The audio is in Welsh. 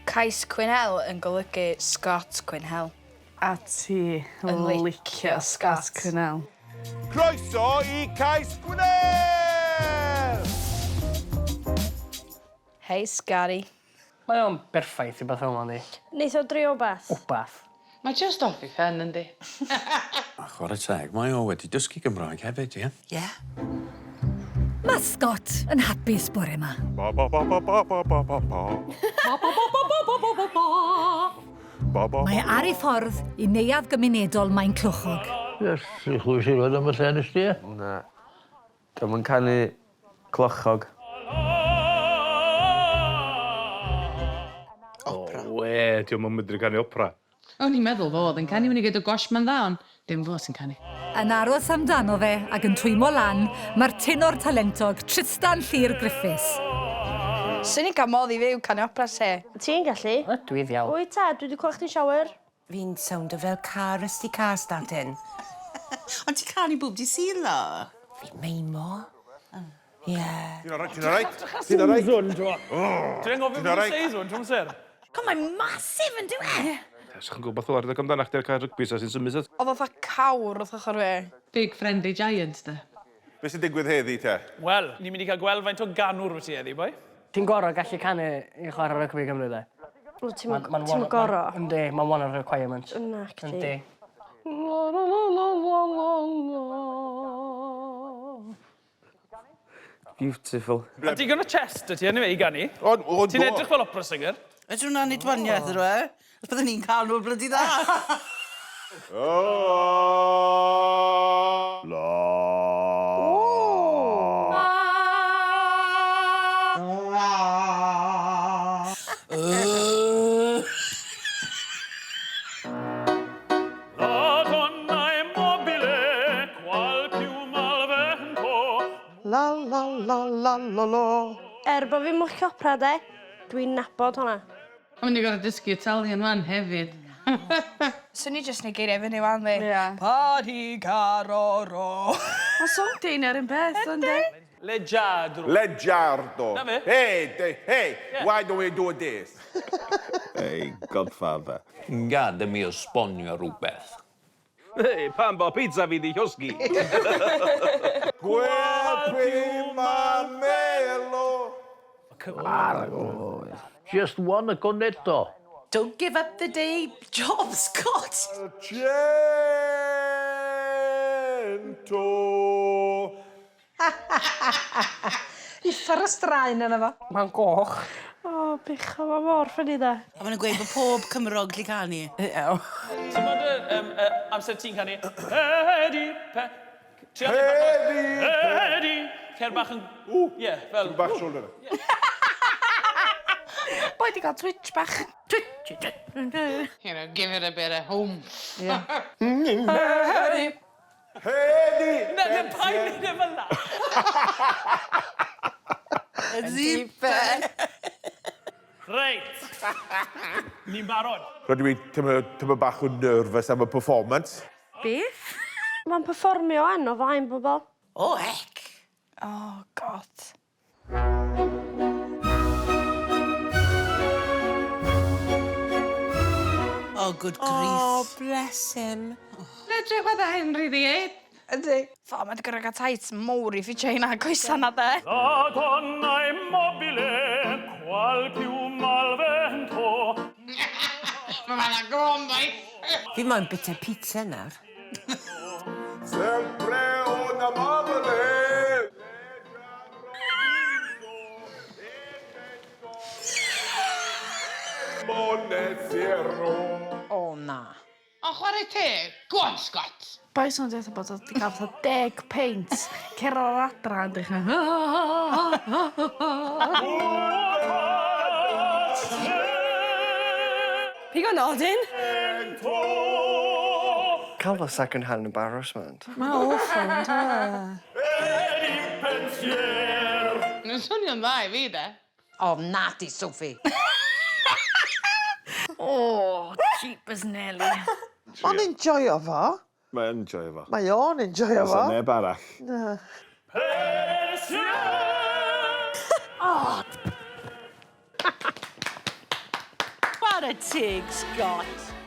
Cais Quinnell yn golygu Scott Quinnell. A ti yn licio Scott Quinnell. Croeso i Cais Gwynedd! Hei Scotty. Mae o'n berffaith i beth fel 'na yndi? Neith o drio wbath? Wbath. Mae jyst off 'i phen yndi? A chwarae teg, mae o wedi dysgu Gymraeg hefyd, ie? Ie. Mae Scott yn hapus bore 'ma. Ba ba ba ba ba ba ba ba ba. Ba ba ba ba ba ba ba ba ba. Ba ba Mae ar ei ffordd i neuadd gymunedol Maenclochog. Iesu, clywes i rioed am y lle nes di? Na. Dio'm yn canu clochog. Opera. No wê, dio'm yn medru canu opera. O'n i'n meddwl fo oedd yn canu, o'n i'n gweud o gosh mae'n dda, ond dim fo sy'n canu. Yn aros amdano fe ac yn twymo lan, mae'r tenor talentog Trystan Llŷr Griffiths. Swn i'n cael modd i fyw canu opera se. Ti'n gallu? Ydw i ddiawl. Wyt ta, dwi 'di clywed chdi'n shower. Fi'n sowndo fel car rusty car starting. Ond ti'n canu bob dydd Sul ddo? Fi'n meimo. Ie. Ti'n alright? Ti'n alright? Ti'n alright? Ti'n anghofio Ti'n alright? seis hwn, trwy amser. God, mae'n massive yn dyw e? Sa'ch yn gwybod beth o'r amdano chdi ar cael rygbi sa sy'n symud sut? Oedd o fatha cawr wrth ochr fi. Big friendly giant de. Be sy'n digwydd heddi te? Wel, ni'n mynd i cael gweld faint o ganwr wyt ti heddi, boi. Ti'n gor'o' gallu canu i chwara rygbi i Gymru de? Wel ti'm yn ti'm yn gor'o'. Yndi, ma'n one of the requirements. Nacdi. Yndi. Beautiful. Ma' digon o chest 'da ti eniwe i ganu. O o do. Ti'n edrych fel opera singer. Ydy hwnna'n neud gwaniaeth ydw e? Os byddwn ni'n cael nhw'n blydi dda. O! La. La donna è mobile, qual piuma al vento. La la la la la la. Er bo' fi'm licio opera 'de, dwi'n nabod honna. Mae'n mynd i gorfod dysgu Italian wan hefyd. Swn i jyst neud geiriau fyny wan fi. Ia. Party caroro. Ma' sownd ar un peth yndi? Leggiadro. Leggiardo. 'Na fe. Hey, de, hey, why don't we do this? Hey, Godfather. Gad i mi esbonio rhywbeth. Hei, pam bo pizza fi 'di llosgi? Quel prima melo. Just one cornetto. Don't give up the day job, Scott. Cento. Uffar o straen arno fo. Ma'n goch. O bechod ma' mor ffyni 'de. A ma' nhw'n gweud bod pob Cymro yn gallu canu. Ie. Ti'n bod y yym yy amser ti'n canu Hedi pe... Tria Hedi Hedi Cer bach yn... Ww. Ie, fel... Tipyn bach shoulder. Boi 'di ga'l twitch bach. Twitch twitch. You know, give it a bit of oomph. Ie. Hedi. Hedi. Na, na, paid neud e fel 'na. Ydi be? Reit. Ni'n barod. Rydw i teimlo tymed bach o nervous am y performance. Beth? Ma'n perfformio wan o flaen bobol. O heck! Oh God. Oh good grief. Oh bless him. Edrych fatha Henry the Eighth. Yndi. Fo, ma' 'di gor'o' ga'l tights mowr i ffitio heina coesa 'na 'de. La donna è mobile, qual piuma al vento. Ma' fanna'n gôn boi. Fi moyn bita pizza nawr. Sempre una mobile. O na. Ond chwarae teg, go on Scott! Boi swnio fatha bod o 'di ga'l fatha deg peint, cerddad adra yn dechra Pigo nodyn. Cael fel second hand embarrassment. Mae'n awful on'd yw e? Mae'n swnio'n dda i fi de. O na di Sophie. O, jeepers Nelly. Mae'n enjoio fo. Mae'n enjoio fo. Mae o'n enjoio fo. Does 'na neb arall. Na. O! Chwarae teg, Scott.